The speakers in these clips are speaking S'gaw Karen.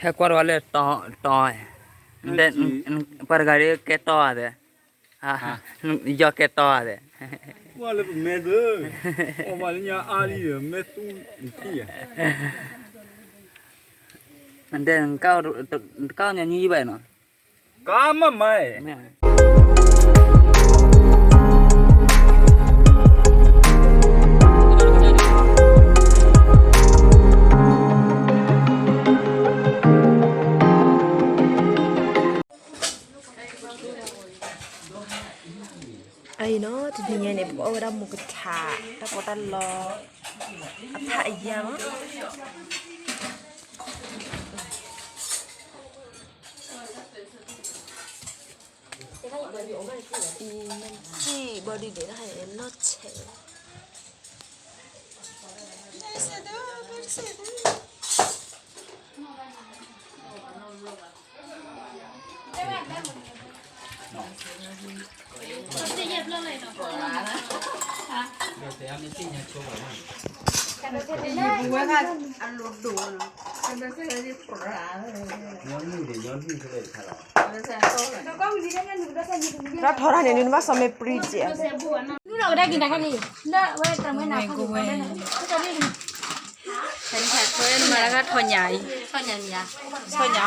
ဟဲကွၢ်တဝီလၢတီ, တီ, ပှၤတဂၤဒ်ကဲတီဧါသ့ၣ်, ယီၤကဲတီဧါသ့ၣ်, ကွၢ်လၢပမဲသ့ၣ်, အီၣ်ဘၣ်လၢညါအါလံဒီး မဲသူၣ်ထံၣ်ဧါ, တကၣ်ညီနုၢ်ယံၢ်ဘၣ်နီၤ, ကါမၤမၤ အံၤနီၤ, တနံၤညါန့ၣ် ပကအီၣ်ဝဲဒၣ်မူကထါ, တၢ်ကီတၢ်လီ, အဖးအယံၤမး, အံၤ နစံၣ်ဘီဒုးဒဲးတၢ်ဟဲနီၢ်ဆဲး ဒီးထီဒါန့ၣ် နဘၣ်စီၤမ့ၢ်ပြံစဲး, နကဝဲ, နမၤလၢကထီၣ်ညါအံၤ, ထီၣ်ညါ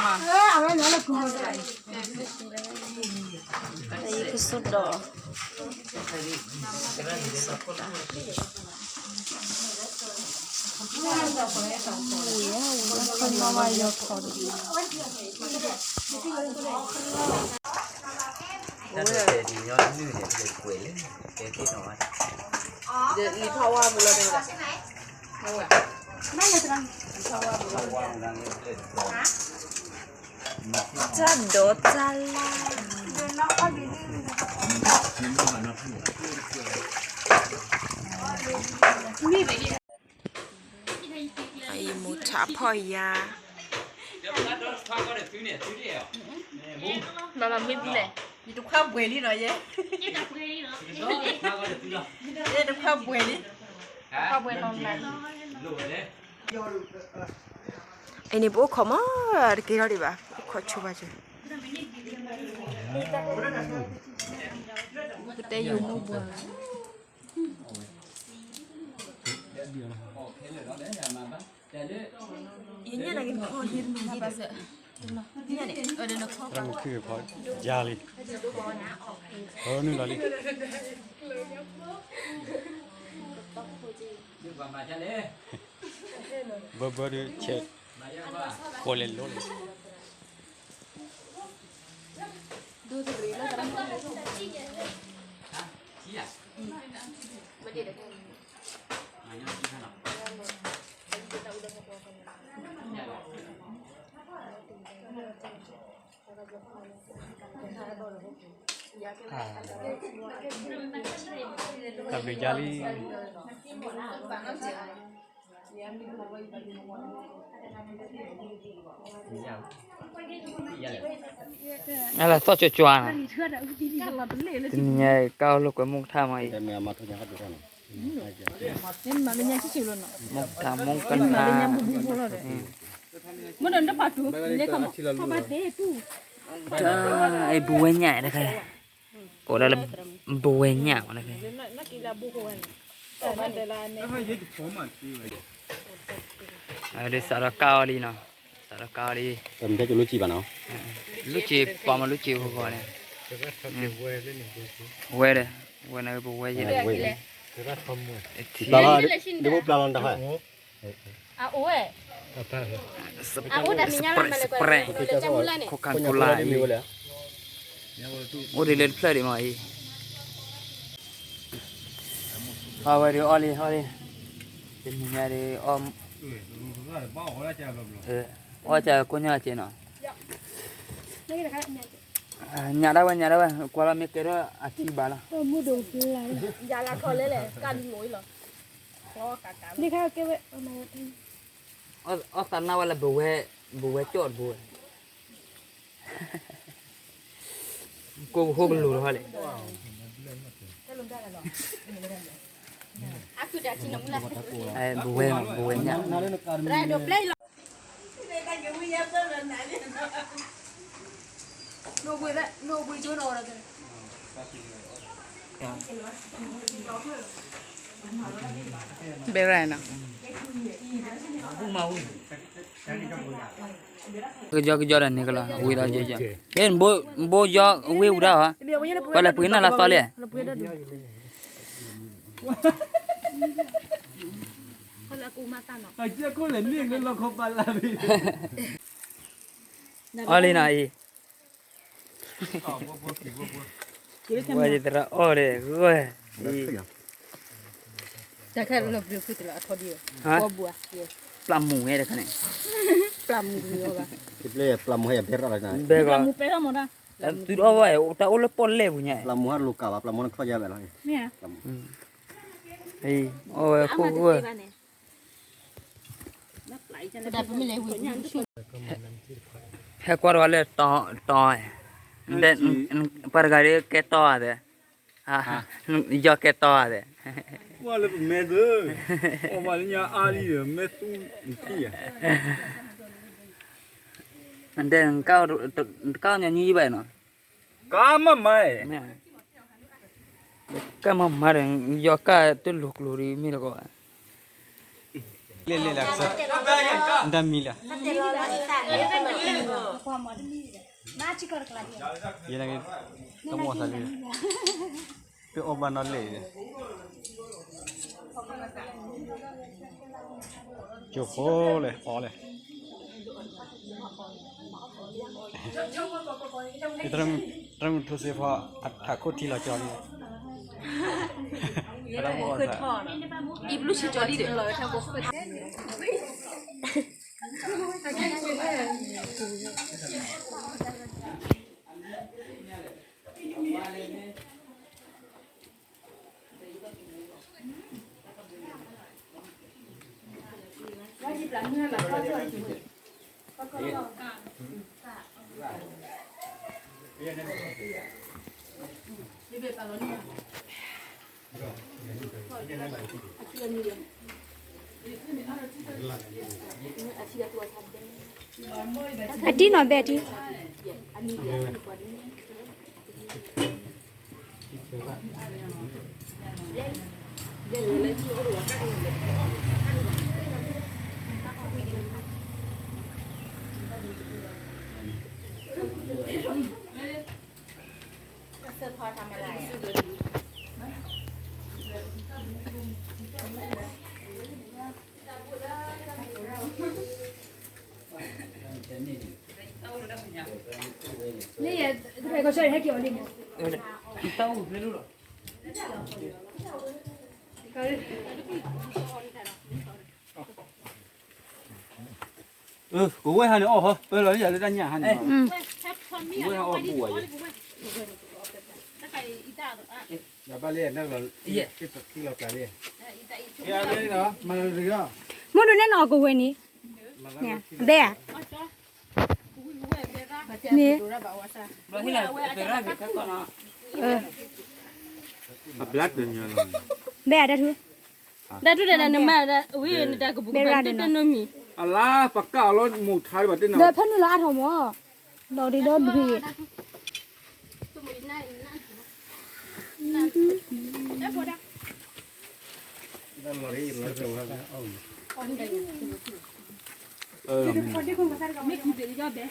ဟီ, ကစူၣ်ဒီး တၢ်ဒိးတၢ်လၢ်, အံၤမူထးဖီၣ်ယၤ, ယတခွါဘှဲးလံနီၤ, ယဲ, ယတခွါဘှဲးလံ, အံၤန့ၣ် ပအိၣ်ခိးမး, တကဲထီၣ်ဒံးဘၣ်, ပအိၣ်ခိးဆိဘၣ်က့ၤ, ပတဲယိၤမိၢ်ဘှါ, ယညၣ်နက့ၤခီ, ယညၣ်န့ၣ်, ယၤလံ, နုာ်လီၤလံ, ဘၢဘၢဒီးဆဲး, ဃိလဲၤလိၤလံ တၢ်ဘျုးယၤလံ. အလၢသီၣ်ကၠွၢ်ကၠွၢ်နီၤ, တနံၤညါအံၤ ကၢ်အိၣ်လိာ်ကွဲမူကထါမးအံၤ, မူကထါမူကနၤ, တၢ်အံၤဘဝဲညၣ်တခါ, ကိးဒၣ်လၢဘဝဲညၣ်မးတခါ, အဒုးစးထီၣ်ကၢ်အီၤလံနီၤ, စးထီၣ်ကၢ်အီၤလံ, လူက့ၤပှၤမၤလူက့ၤအဂီၢ်န့ၣ်, ဝဲဒီး, ဝဲန့ၣ်ပဝဲယဲ, ပျၢ်လီၤတၢ်, စပရဲး, ခိၣ်ခၣ်ကိလါ, အိၣ်ဒ်လၢတဖျၢၣ်ဒံးမးအံၤ, အဝဲဒုးအီၣ်လံ အီၣ်လံ, တနံၤညါဒုး, အီၣ်ကၢ်ကိညၢ်ကဲနီၤ, ညၣ်ဒၣ်ဝဲ ညၣ်ဒၣ်ဝဲ ကွၢ်လီၤမ့ၢ်ကဲထီၣ်အထံဘၣ်လီၤ. အီၣ်သးနၢ်ဝဲလၢဘဝဲ, ဘဝဲကၠီၣ်တဘိဝဲ, ကိးပဟိကလူၤတဟီလဲၣ်, ဘဝဲ, ဘဝဲညၣ်. ဘဲရၣ်နီၤ, ကယီကယီဒီးန့ၣ်ကလီၤ ဝံၤဒီးယဲယဲ, ကဲ ဘိယီဝံၤဝံၤဒၣ်ဧါ, ပှၤလဲၤပှ့ၤနီၢ်လၢသီလံ, အီၣ်လံနီၤအံၤ ဝဲယသရၣ်အီၣ်ဒီးဂီၢ်, တၢ်ခဲလၢာ်ဘျုးဖုတလီၤအထီဒံး, ဟါ, ပျၢ်မူၤဝဲတခါန့ၣ်, ပျၢ်မူၤဝဲ, ပျၢ်မူၤဟဲယဘဲရၣ်လီၤ, ဘဲဂီၤ, ပျၢ်မူၤပဲထီၣ်မီၤတၢ်, သုတအီၣ်ဝဲ တၢ်အိၣ်လၢပီၣ်လဲၣ်ပူၤညါ, ပျၢ်မူၤဟဲလူၤကၣ်ဘၣ်, ပျၢ်မူၤန့ၣ်ချီၣ်ယဲဘဲလီၤ, အီၣ်ဝဲခိၣ်ဂီၢ် ဟဲကွၢ်တဝါလၢတီ, ပှၤတဂၤဒ်ကဲတီဧါသဲ, ယီၤကဲတီဧါသဲ, ကွၢ်လၢပမဲသၢ, အီၣ်ဘၣ်လၢညါအါလံဒီး မဲသူထံၣ်, ဒဲ ကၢ်ညီနုၢ်ယဘၣ်နီၤ, ကၢ်မၤမၤ, ကၢ်မၤမၤဒီး ယီၤကၢ်တလိာ်ကျိၤဒ်မ့ၢ်တကီးဘၣ်, လဲၣ်လဲၣ်လၢကစၢ်, တၢ်မံလၢ, ယဲ, တၢ်မီၢ်သးလံ, ပအီၣ်ဘၣ်နီၢ်လဲၣ်, ကၠိဖိလဲၣ်အီလဲၣ် တရၣ်မုၣ်ထိစ့ဖီ အထးခိၣ်ထံလီၤကၠီလံ, အံၤဘလူးဆံကၠီလံဒီး, အတံၢ်နီၤဘဲတံၢ်, ကဝဲၢ်ဟါန့ၣ်အီၣ်ဟီ ပၢလီၤလံယၤလၢတၢ်ညၣ်ဟါန့ၣ်, ကဝဲၢ်ဟါအီၣ်ဘူၣ်ဝဲယဲ, မ့ၢ်ဒိးနဲၣ်နီၢ်ကဝဲၢ်န့ၣ်, ဘဲဧါ, န့ၣ်, ဘဲဧါတၢ်ထူ, တၢ်ထူဒီးနမၤဝဲနတၢ်ကပူၤကပၤတနီၤမံၤ, အလါပကၢ်အီၤလီၤမူးထါဘၣ်တနီၤ, ဒီးဖဲနုာ်လီၤအါထီၣ်မး, ဒီးဒ်ဒီဒုး မ့ၢ်ကူးတ့ၢ်လီၤဘဲ,